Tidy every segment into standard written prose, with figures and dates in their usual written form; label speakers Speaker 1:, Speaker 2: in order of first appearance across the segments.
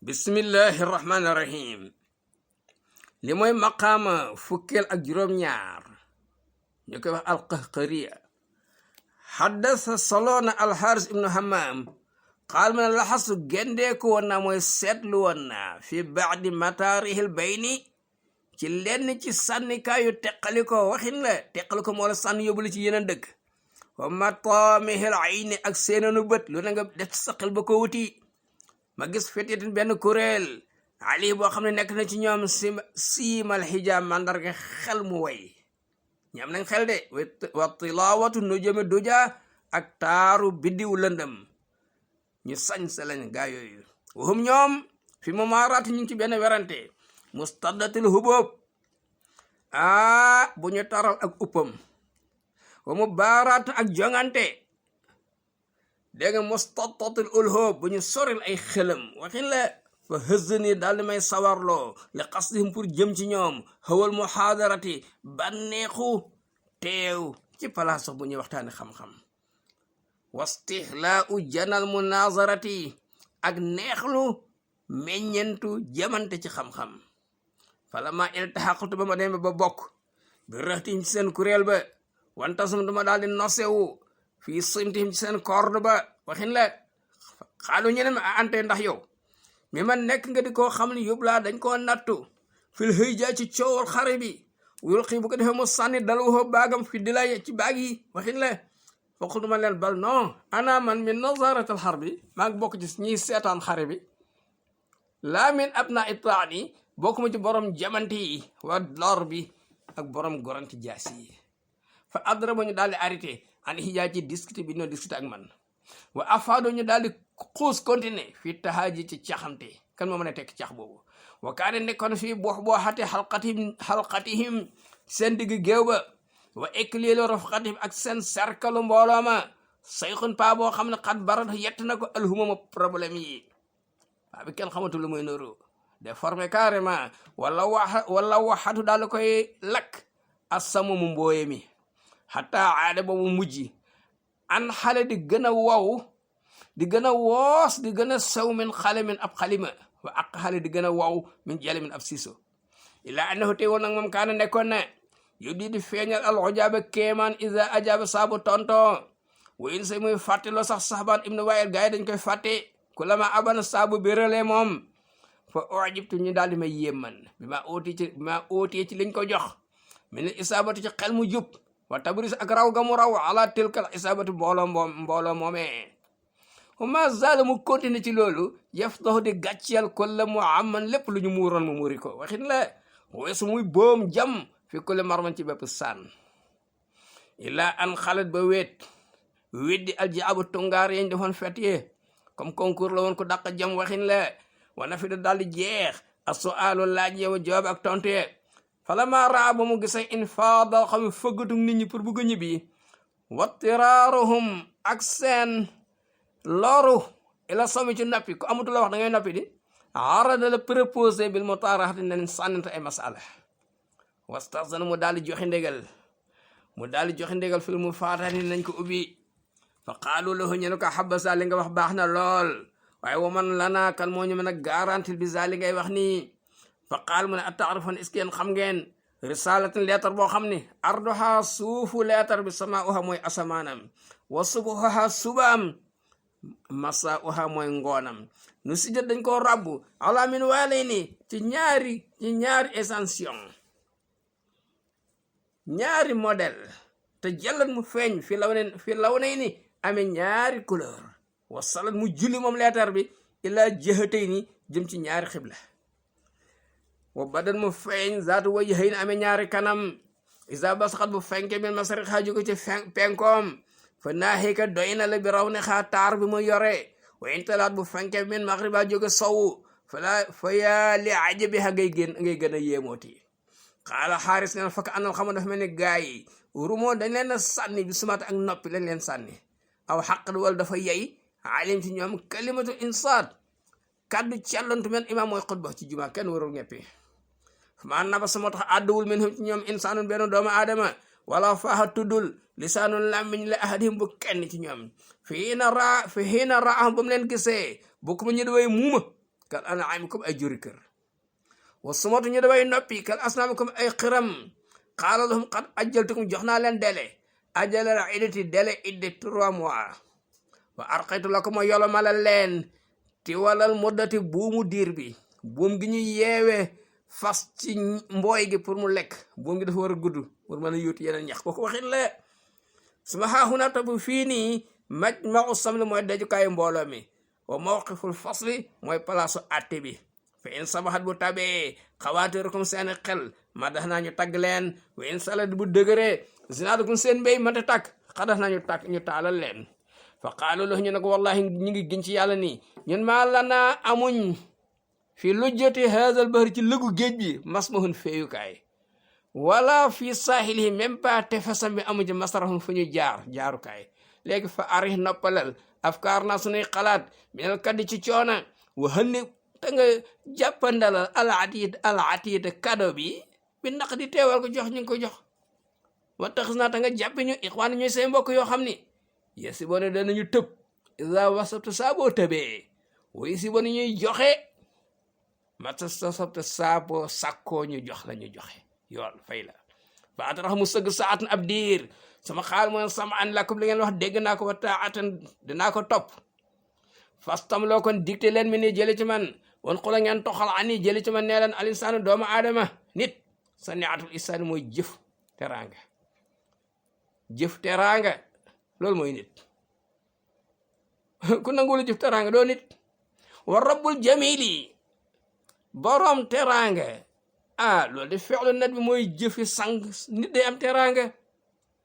Speaker 1: bismillahi rahmaani rahim li mooy maqaama fukkeel ak juróom-ñaar ñu koy wax alqahqariya xaddasa soloona alxaaris ibnu hammam xaal ma ne laxasu gendeeku woon naa mooy seetlu woon naa fi baadi mataarihil bayni ci lenn ci sànnikaayu teqali ko waxin la teqali ko moo la sànni yóbbu la ci yeneen dëkk wa mataamihil ayni ak seenanu bët lu na nga def sa xel ba ko wuti ma gis fetitin benn kuréel ali boo xam ne nekk na ci ñoom siimal xijaab mandarga xel mu way ñam nañ xel de wa tilawatu nujumi duja ak taaru biddiw lëndëm ñu sañ sa lañ gaa yooyu waxum ñoom fi mumaaraat ñu ngi ci benn werante mustaddatil huboob bu ñu taral ak uppam wa mubaaraat ak jongante dégg nga mustatatil ulhoob bu ñu soril ay xelam waxin la fa hëzni daal di may sawarloo li qasdihim pour jëm ci ñoom xawal muhaadarati bànneexu teew ci palaas sax bu ñuy waxtaane xam-xam wastihlaau janal munazarati ak neexlu meññentu jamante ci xam-xam fala ma iltaxaqtu ba ma demee ba bokk bi rëxtihim ci seen kuréel ba wantasum duma daal di nosewu fii simtihim ci seen corde ba waxin la xaalu ñeneen ma ante ndax yow mi man nekk nga di koo xam ne yóbbu laa dañ koo nattu fil hëy jaa ci coowal xare bi wul xii bu ko defee mu sànni dal waxoo baagam fi di la ci baag yi waxin la foqul duma leen bal non ana man min nazaratal xar bi maa ngi bokk ci ñiy seetaan xare bi laa min abna itaani bokkuma ci borom jamante yi wa lor bi ak borom goranti jaasi yi fa adra ba ñu daal di arrêté an hijaa ci discuter bi ñoo discuter ak man wa afaado ñu daal di xuus continuer fii tahaaji ci caxante kan moo mën a tekk cax boobu wa kaane nekkoon fii boo xate xalqatihim seen digg géew ba wa eklielu rafqatihim ak seen cercle mbooloo ma sayxun paa boo xam ne xat barat yett na ko alhumama problème yi waa bi kenn xamatul lu muy nuru déformé carrément wala waxatu daal koy lakk assamu mu mbooye mi xataa aada boobu mujj an xale di gën a wow di gën a woos di gën a sew min xale min ab xalima wa ak xale di gën a wow min jale min ab siiso ila annahu tey woon nag moom kaana nekkoon ne yu di feeñal al ujaaba kéemaan isa ajaaba saabu tonto wa in say muy fàtteloo sax saxbaan ibnu waayel gars yi dañ koy fàtte ku la ma abana saabu bérale moom fa ujibtu ñu daal di may yéeman bi ma óotee ci liñ ko jox min isaabatu ci xel mu jub wa tabris ak raw ga mu raw ala tilkal isaabatu mbooloo moomee ma zala mu continue ci loolu yaf dox di gàcceel kulla mu amman lépp lu ñu muuroon mu muuri ko waxin la weesu muy boom jam fi kulle marman ci bépp sànn illa an xalat ba weddi aljaabu tungaar yeñ defoon fet ye comme concours la woon ko dàq jam waxin la wana fi da daal di jeex a su'aalu laaj yow jawaab ak tontu ye fala ma raa ba mu gisay infaada xam fëggatu nit ñi pour bugg a ñibbi wattiraaruhum ak seen loru ila somi ci noppi ku amatu la wax da ngay noppi di arada la proposé bil mutaaraxati nen sànnante ay masala wastazana mu daal di joxe ndégal fil mu faatani nañ ko ubbi fa qaalu lahu ñu ne ko xabasa li nga wax baax na lool waaye wa man lana kan moo ñu mën a garantil bi za li ngay wax nii fa qaal mu ne ataarifon est-ce que yéen xam ngeen risalatin leetar boo xam ne arduha suufu leetar bi samauha mooy asamaanam wa subuha subaam masauha mooy ngoonam nu sijat dañ koo rabbu ala min waalay ni ci ñaari extension ñaari modèle te jëllat mu feeñ fi law nay ni amee ñaari couleur wasalat mu julli moom leetar bi ila jëhatay ni jëm ci ñaari xibla wa badan mu feeñ zaatu wajhayn amee ñaari kanam isa basxat bu fenke min masariq xaa jóge ci penkoom fa naaxika doy na la bi raw ne xaa taar bi mu yore wa intalaat bu fenke min maxriba jóge sowu fa yaa li ajabi xa ngay gën a yéemooti xaala xaaris neen fakk anal xama dafa mel ni gaa yi rumoo dañ leen a sànni bi sumaat ak noppi lañ leen sànni aw xaqat wala dafa yey alim ci ñoom kalimatu insaat kaddu cellantu men imam mooy xutba ci juma kenn warul ñeppi maa naba sama tax àdduwul min ci ñoom insaanun benn doomu aadama wala faaxa tuddul lisaanun làmmiñ la ahadihim bu kenn ci ñoom fi hiina raahum ba mu leen gisee bokku ma ñu di way muuma kal an'aami comme ay juri kër wa sumatu ñu daway noppi kal asnaami comme ay xiram qaala lahum qad ajjaltukum jox naa leen délai ajalal iddati délai idde 3 mois wa arqaytu lakum ma yolomalal leen ti walal muddati buumu diir bi buum gi ñu yeewe fas ci mbooy gi pour mu lekk buum gi dafa war a gudd pour mën a yuuti yeneen ñax kooku waxin la suma xaaxuna topp fii nii majma'u samli mooy dajukaayu mbooloo mi wa mawqiful fasli mooy palaasu àtte bi fa in sabaxat bu tabee xawaatirukum seeni xel ma dax naa ñu tagg leen wa in salat bu dëgëree zinaadukum seen mbéy mata tàkk xadax naa ñu taalal leen fa qaalu lahu ñu ne ko wallahi ñu ngi giñ ci yàlla nii ñun maa lanaa amuñ fi lujjati haazal bahri ci lëgu géej bi masmahun feeyukaay wala fi saahilihi même pas tefesam bi amuñ ci masarahun fu ñu jaarukaay léegi fa arih noppalal afkaar naa sunuy xalaat minal kaddi ci coona wa hënni te nga jàppandalal alaatiid kado bi naq di teewal ko jox ñu ngi ko jox wa taxis naa te nga jàppi ñu ixwaan ñuy say mbokk yoo xam ni yesi boo ne danañu tëb isa wasabta saa boo tëbee way si boo ne ñuy joxe mata sabta saa boo sàkkoo ñu jox la ñu joxe yool fay la fa atarax mu sëgg saatan ab diir sama xaal mooy sama an lakum li ngeen wax dégg naa ko wa taatan dinaa ko topp fastam loo kon dicté leen mi ni jëli ci man wan xula ngeen toxal ani jëli ci man nee leen alinsaanu doomu aadama nit sa niatul isaani mooy jëf teraanga loolu mooy nit ku nangulu jëf teraanga doo nit wa rabbul jamili borom teraanga loolu de feexlu nat bi mooy jëfi sang nit day am teraanga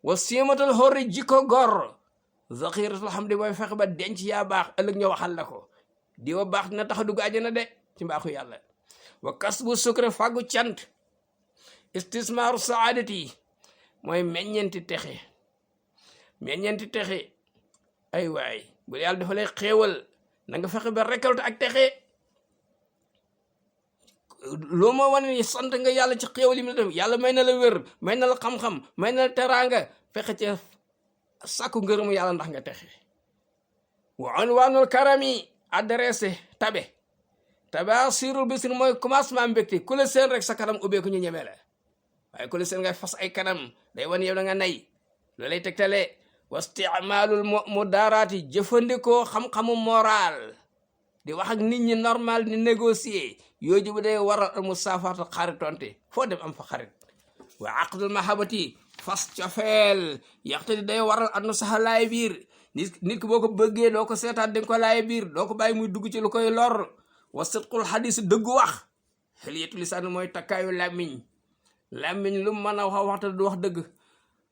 Speaker 1: wa siimatul xorri jikko gor zaxiratul hamdi mooy fexe ba denc yaa baax ëllëg ñu waxal la ko di wa baax dina tax a dugg àjjana de ci mbaaxu yàlla wa kasbu sukre fàggu cant istismaaru saadati mooy meññenti texe ay waay bu yàlla dafa lay xéewal na nga fexe ba récolte ak texe loo ma wane ni sant nga yàlla ci xéewal yi mu la def yàlla may na la wér may na la xam-xam may na la teraanga fexe ca sàkku ngërëmu yàlla ndax nga texe wa unwaanul karami adressé tabasirul bisir mooy commencement mbégte ku la seen rek sa kanam ubbeeku ñu ñeme la waaye ku la seen ngay fas ay kanam day wan yow da nga nay loolay tegtale wasticmaalul mudaaraati jëfandikoo xam-xamu moral di wax ak nit ñi normal di négocier yooju bu day waral al musaafaatu xaritonte foo dem am fa xarit wa aqdul mahabati fas cofeel yaxte di day waral adnu saxa laay biir nit ki boo ko bëggee doo ko seetaat di nga ko laay biir doo ko bàyyi muy dugg ci lu koy lor wa sidqul xadis dëggu wax xiliyatu lisaan mooy takkaayu làmmiñ lu mën a waxta du wax dëgg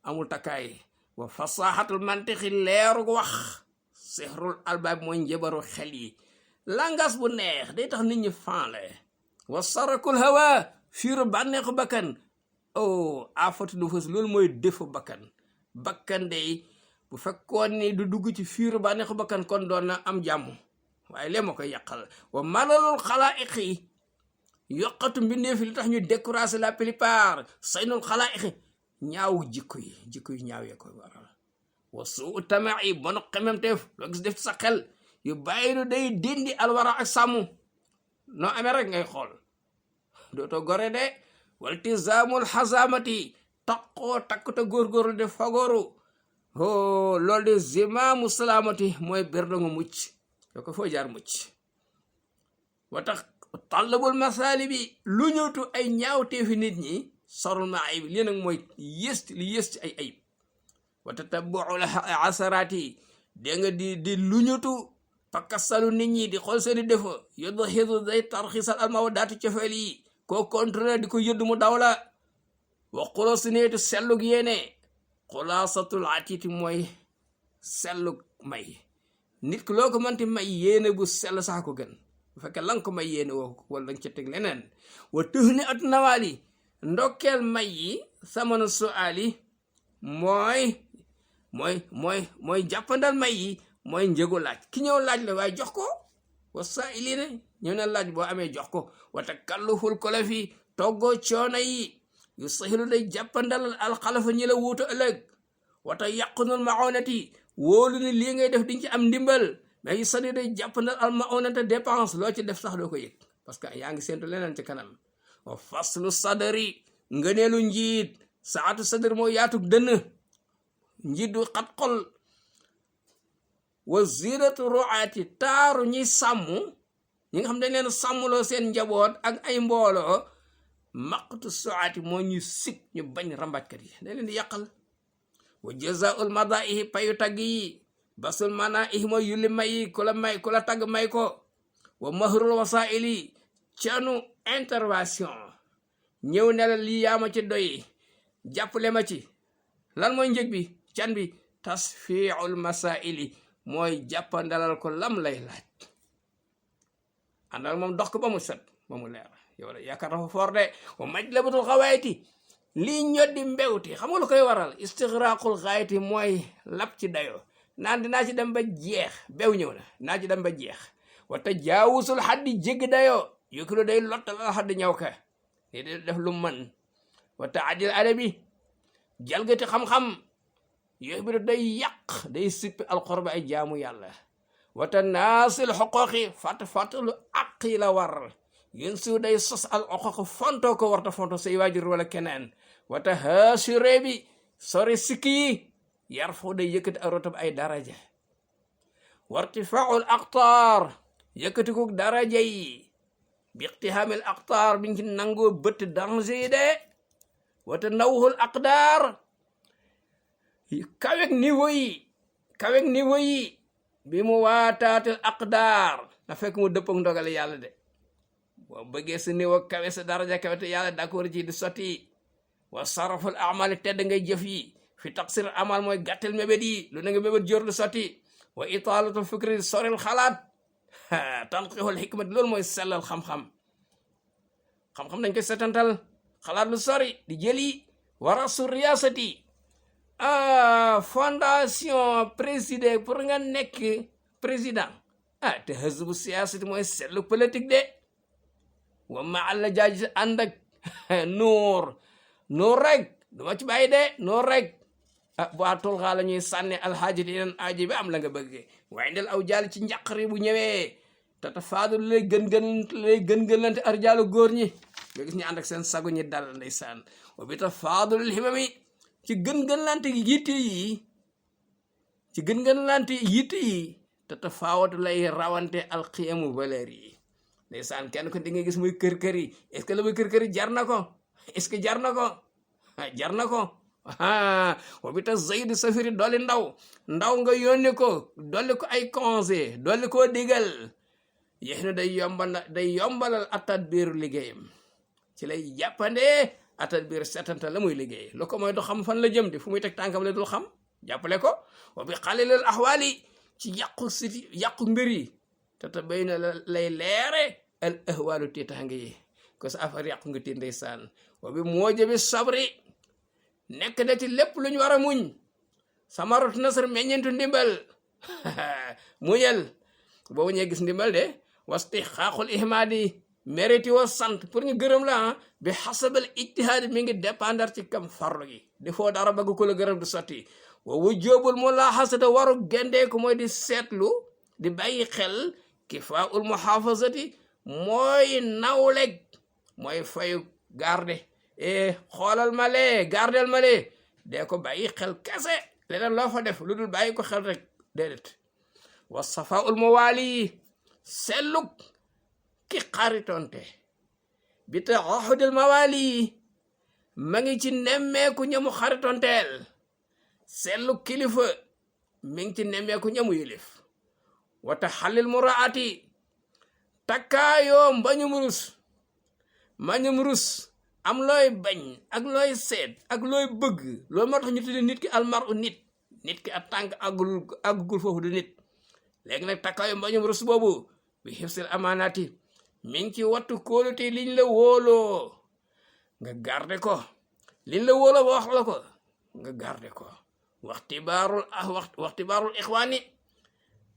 Speaker 1: amul takkaay wa fasaxatul mantixi leerug wax sixrul albaab mooy njëbaru xel yi langas bu neex day tax nit ñi fanle wa sarakul hawa fiiru bànneexu bakkan afatu du fës loolu mooy defu bakkan day bu fekkoon ni du dugg ci fiiru bànneexu bakkan kon doon na am jàmm waaye lee ma koy yàqal wa malalul xalaa'iqi yokkatu mbindee fi li tax ñu décourager la plupart saynul xalaa'iqi ñaaw jikko yi ñaaw yee koy waral wa suu tama'i bonu xememteef loo gis def ci sa xel yu bàyyi day dindi alwara ak sàmm noo amee rek ngay xool dootoo gore de waltizaamul xasamati taqoo takkute góorgóorlu de fagooru loolu de zimaamu salaamati mooy berdongu mucc yoo ko foo jaar mucc wa tax tallabul masaali bi lu ñëwtu ay ñaawteefi nit ñi sorul ma ayib lii nag mooy li yées ci ay ayib wa tatabbuul asaraati dégg nga di lu ñëwtu pakkasalu nit ñi di xool seeni defo yoddu xidu day tarxisal almawa daati cofeel yi koo contrôler di ko yëddu mu daw la wa xuloosi neetu sellug yéene xulaasatul atiti mooy sellug may nit ki loo ko mënti may yéene bu sell sax ko gën bu fekkee lan ko may yéene woo ko wala danga ca teg leneen wa tëx ni at nawaali ndokkeel may yi samanu suali mooy jàppandal may yi mooy njëgu laaj ki ñëw laaj la waaye jox ko wa saa'ilina ñëw na laaj boo amee jox ko wa takalluful ko la fi toggoo coono yi yu sahilu day jàppandal alxalafa ñi la wuutu ëllëg wata yàqunul maonati wóolu ni lii ngay def diñ ci am ndimbal mais yu sadi day jàpp na al maonata dépense loo ci def sax doo ko yëg parce que yaa ngi séntu leneen ci kanam. wa faslu sadari ngëneelu njiit saatu sadari moo yaatug dënn njiit du xat xol. wa ziratu ru'ati taaru ñi sàmm ñi nga xam dañ leen sàmmloo seen njaboot ak ay mbooloo maqtu suati moo ñu sib ñu bañ rambaajkat yi dañ leen di yàqal. wa jazaul madaihi payu tagg yi basul manaihi mooy yulli may yi ku la tagg may ko. wa mahrul wasaili canu intervention ñëw ne la lii yaa ma ci doy jàppale ma ci lan mooy njëg bi can bi tasfiul masaili mooy jàppandalal ko lam lay laaj àndal moom dox ko ba mu set ba mu leer yow la yaakaar dafa foor de. wa majlabatul xawaayiti lii ñoddi mbewti xam nga lu koy waral istigraqul xaayiti mooy lap ci dayo naan dinaa ci dem ba jeex bew ñëw na dinaa ci dem ba jeex. wa tajaawusul xaddi jégg dayo yokkilu day lottal al xaddi ñëw ka li day def lu mën. wa taadil adabi jalgati xam-xam yooyu bi day yàq day sippi alxurba ay jaamu yàlla. wa tanaasil xoqooqi fàttalu àq yi la war yén su day sos al xoqooq fontoo ko warta fonto say waajur wala keneen. wa tahaasure bi sori sikki yi yar foo day yëkkati arotab ay daraja. wartifaul aqtaar yëkkati ko daraja yi bi iqtihaamil aqtaar biñ ci nangoo bëtt danger yi de. wa tanawuhul aqdaar kawek niveau yi bi mu waataatil aqdaar na fekk mu dëppog ndogale yàlla de. boo bëggee sa niveau kawe sa daraja kawe te yàlla d'accord ci di sotti. wa saraful amali tedd ngay jëf yi fi taqsir amal mooy gàttel mébét yi lu na nga mébét jor du sotti. wa italatul fikri soril xalaat tanqihul hikmat loolu mooy sellal xam-xam dañ koy setantal xalaat lu sori di jëli. wa rasu riyasati fondation président pour nga nekk président te hizbu siyaasati mooy seetlu politique de. wa ma alla jaaj ànd ak nuur rek duma ci bàyyi de nuur rek bu atul xaa la ñuy sànni alxaaji di yeneen aaji bi am la nga bëggee. waaye ndel aw jaal ci njàqari bu ñëwee te tafaadul lay gën-gënlante arjaalu góor ñi nga gis ñu ànd ak seen sagu ñi dal ndeysaan. wa bi tafaadul himami ci gën-gënlante yitte yi te tafaawatu lay rawante alqiyamu valeur yi ndeysaan. kenn ko di nga gis muy kër yi est-ce que la muy kër yi jar na ko est-ce que jar na ko wa bi ta zayd safiri dolli ndaw nga yónni ko dolli ko ay conseil dolli koo digal yéex na day yombalal atat biiru liggéeyam ci lay jàppandee atat biir setanta la muy liggéey lu ko mooy du xam fan la jëm di fu muy teg tànkam la dul xam jàppale ko. wa bi xalilal ahwaali ci yàqu mbir yi te bay na lay leere al ahwaalu tiitaange yi ko sa affaire yàqu nga tiit ndeysaan. wa bi moojabi sabri nekk na ci lépp lu ñu war a muñ. samaratu nasr meññentu ndimbal muñal boobu ñee gis ndimbal de. wasti xaaxul ihmaadi mérite woo sant pour ñu gërëm la bi xasabal ijtihaad mi ngi dépendre ci kam farlu gi di foo dara bëgg ko la gërëm du sotti. wa wujjoobul mulaaxasata waru gendeeku mooy di seetlu di bàyyi xel. kifaaul muhaafazati mooy nawleg mooy fayu garde xoolal ma lee gardel ma lee dee ko bàyyi xel kese leneen loo fa def lu dul bàyyi ko xel rek déedéet. wa safaul mawaali selluk ki xaritonte bi taxahudil mawaali ma ngi ci nemmeeku ñamu xaritonteel. selluk kilifa mi ngi ci nemmeeku ñamu yilif. wa taxallil muraati takkaayoo mbañum rus am looy bañ ak looy seet ak looy bëgg loolu moo tax ñu tudde nit ki almar u nit ki ak tànk àggul foofu du nit. léegi nag takkaayu mbañum rus boobu bi xifsil amaanaati mi ngi ci wattu kóolute liñ la wóoloo nga garde ko liñ la wóoloo ba wax la ko nga garde ko. waxtibaarul ixwaani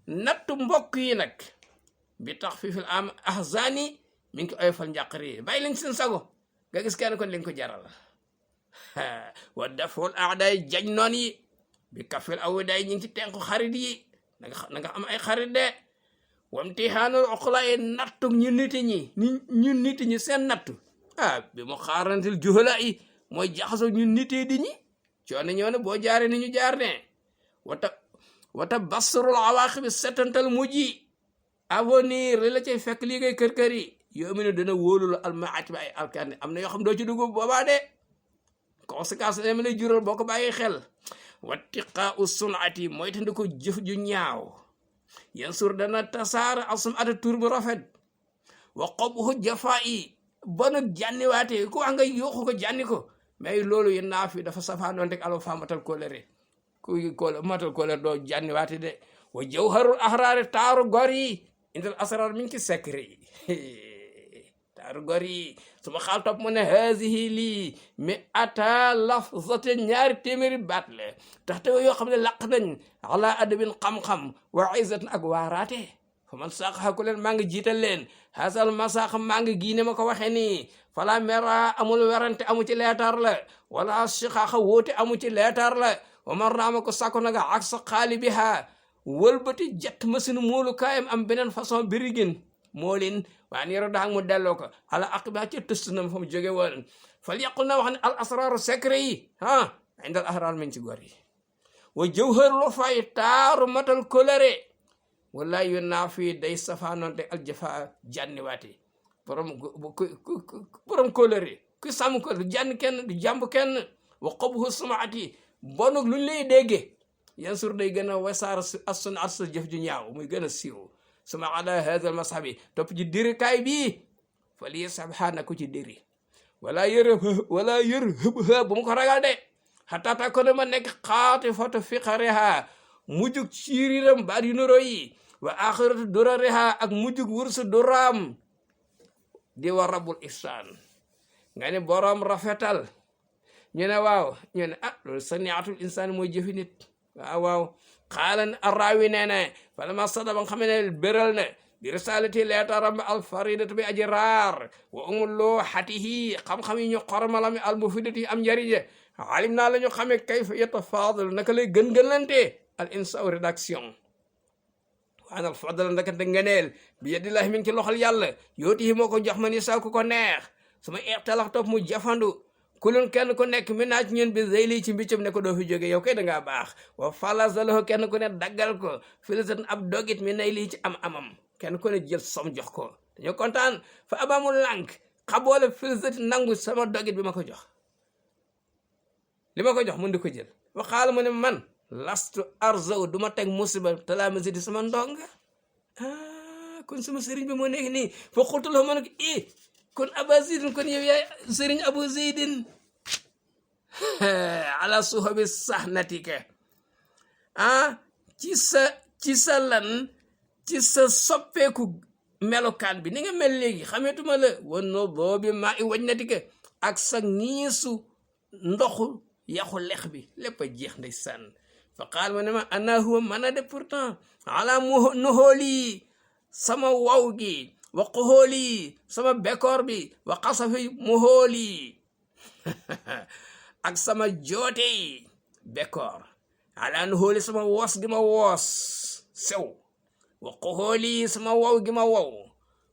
Speaker 1: nattu mbokk yi nag bi tax fifil am ahzani mi ngi ko oyofal njàqare yi bàyyi lañ seen sago nga gis kenn kon li nga ko jaral. wa daful aadaay jañ noon yi bi kafil awidaay ñi ngi ci tenku xarit yi na nga am ay xarit de wamtihaanul uqalaa nattu ñu nit ñi seen nattu bi mu xaarantil juhala yi mooy jaxasoo ñu nitee di ñi coono ñoo ne boo jaaree ni ñu jaar ne wata basrul awaaqibi setantal mujj yi avenir li la cay fekk lii ngay kër yi yoo mu ne dana wóolu la almaati bi ay alkande am na yoo xam doo ci dugg boobaa de conséquence ne ma lay jural boo ko bàyyi xel wattiqaa u sunati mooy tandi ko jëf ju ñaaw yansur dana tasaara asum ata tur bu rafet wa qobhu jafaa yi bonuk jànniwaate ku wax nga yuuxu ko jànni ko mais loolu yi naa fi dafa safaanoon teg alo fa matal kóolere matal kóolere doo jànniwaate de wa jawharul ahraari taaru gor yi indal asrar mi ngi ci secret yi taaru gor yi suma xaal topp mu ne haasihi lii mi ata lafzate 2 téeméeri baat la tax te yoo xam ne laq nañ ala adabin xam-xam wa izzatan ak waaraate fa man saqaxa ku leen maa ngi jiital leen hasal masaax maa ngi giine ma ko waxee nii fala mera amul werante amu ci leetar la wala siqaaxa wóote amu ci leetar la wa man raama ko sàkko naga ak sa xaali bi ha wëlbati jet machine moolu kaayam am beneen façon birigin moolin waa niero daang mu delloo ko ala aqiba ci tëst na fa mu jóge woon fal yaqul na wax ne al asraru secret yi indal ahrar min ci gor yi wa jawhar lu fay taaru matal kolere wala yu naa fii day safaanoon te aljafa jànniwaate borom kolere ku sàmm ko du jànn kenn du jàmb kenn wa qobhu sumaati bonuk luñ lay déggee yansur day gën a wasaar assun at sa jëf ju ñaaw muy gën a siiw suma ala hadha al mashabi topp ci diri kaay bii fa lii sabxaana ko ci diri wala yërhëb bu mu ko ragal de xatata ko ne ma nekk xaati foto fiqareha mujjug ciiriram baat yu noro yi wa axiratu durareha ak mujjug wursu duraam di wa rabbul ihsan nga ne borom rafetal ñu ne waaw ñu ne loolu saniatul insaan mooy jëfi nit waaw xaalan arrawi nee ne fala ma sada ba nga xam ne béral ne bi risalati leetaram alfaridatu bi aji raar wa umuloo xatihi xam-xam yi ñu xormalami almufidati yi am njariñ alim naa la ñu xamee kayfa yatafaadal naka lay gën-gënlante al insa rédaction waanal fadal ndakate ngeneel bi yadillahi mi ngi ci loxol yàlla yootihi moo ko jox ma ni saa ku ko neex suma ixtalax topp mu jafandu kulun kenn ku nekk mi naaj ñun bi zeyli ci mbiccam ne ko doo fi jóge yow kay dangaa baax wa falasaloho kenn ku ne daggal ko filisatan ab dogit mi nay lii ci amam kenn ku ne jël som jox ko dañoo kontaan fa abamul lànk xaboole filisati nangu sama dogit bi ma ko jox li ma ko jox mun di ko jël waxaala mu ne man lastu arzaw duma teg musiba talaamasi di sama ndonga kon sama sëriñ bi moo nekk nii fa xultuloo ma ne ko kon aba zeydin kon yow yaay sëriñ abu zeydin ala suhabi sahnatika ci sa lan ci sa soppeeku melokaan bi ni nga mel léegi xameetuma la wannoo boobi maa i wañ natika ak sa ñiisu ndoxu yaxu lex bi lépp a jeex ndeysaan fa qaal ma ne ma ana huwa mana de pourtant ala nuhooli sama waw gi wa qohooli sama bekkoor bi wa qasafi muhooli ak sama joote yi bekkoor ala nuhooli sama woos gi ma woos sew wa qohooli sama waw gi ma waw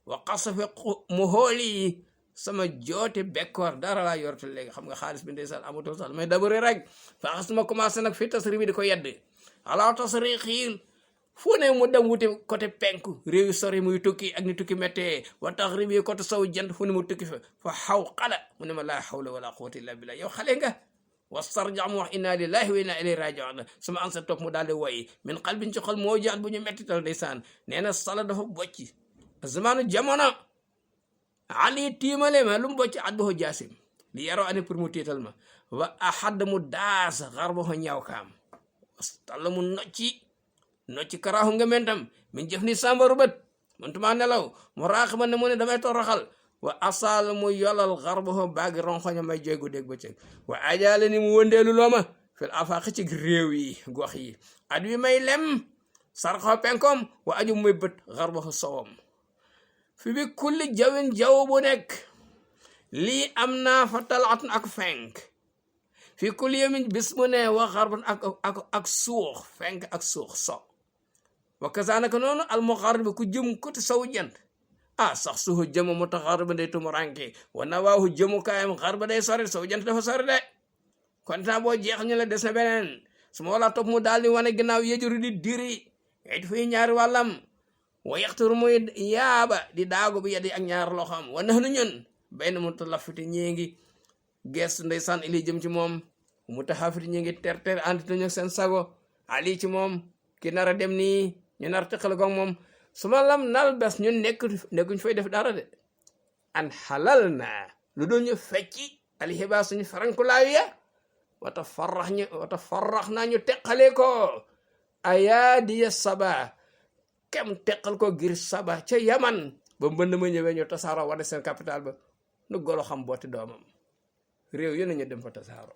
Speaker 1: wa qasafi muhooli sama joote bekkoor dara laa yortu léegi xam nga xaalis bi ndeysaan amatul sax mais dabari rek fa xasuma commencé nag fi tasri bi di ko yedd ala tasri xiil fu ne mu dem wuti côté penku réew yi sori muy tukki ak ni tukki méttee wa taxrib yi côté sow jant fu ne mu tukki fa xaw xala mu ne ma laa hawla wala quwwata illa billah yow xale nga wastarja mu wax inna lillahi wa inna ilayhi raji'un sama ansa topp mu daal di woy min qalbin ci xol moo jaat bu ñu mettital ndeysaan nee na sala dafa bocci zamanu jamono ali tiimale ma lu mu bocc at ba jaasim li yaroo ane pour mu tiital ma wa ahad mu daas xar ba ñaaw kaam wastalla mu nocci karaahu nga mentam min jëf ni sambaru bët mëntuma nelaw mu raaxiba ne mu ne damay toroxal wa asal mu yolal xar ba baagi ronxoña may joygu dégg ba cëg wa ajaale ni mu wëndeelu looma fil afaqi ci réew yi gox yi at wi may lem sarxo penkom wa aju muy bët xar ba sowom fi bi kulli jawin jaw bu nekk lii am naa fa talaatun ak fenk fi kulli yamin bis mu ne wa xarbun ak suux fenk ak suux so wa kasaanaka noonu al muqarrib ku jëm côté sowu jant sax suhu jëm mutaxarrib day tumuranke wa nawaahu jëmukaayam xarba day sori sowu jant dafa sori de kon temps boo jeex ñu la des na beneen su ma wala topp mu daal di wane ginnaaw yejuru di diri it fuy ñaari wàllam wa yaxturu muy yaaba di daagu bi yadi ak ñaar loxam wa nax nu ñun benn mu talafiti ñii ngi gestu ndeysaan ili jëm ci moom mu taxafiti ñi ngi ter andi nañu seen sago ali ci moom ki nar a dem nii ñu nar teqal ko moom su ma lam nal bes ñun nekkuñ fay def dara de an xalal naa lu doon ñu fecci alxibaar suñu farankulaayu ya wata farrax naa ñu teqalee ko ayaadiya saba kem teqal ko ngir saba ca yaman ba mbënd ma ñëwee ñu tasaaroo wane seen capital ba nu golo xam booti doomam réew yu ne ñu dem fa tasaaroo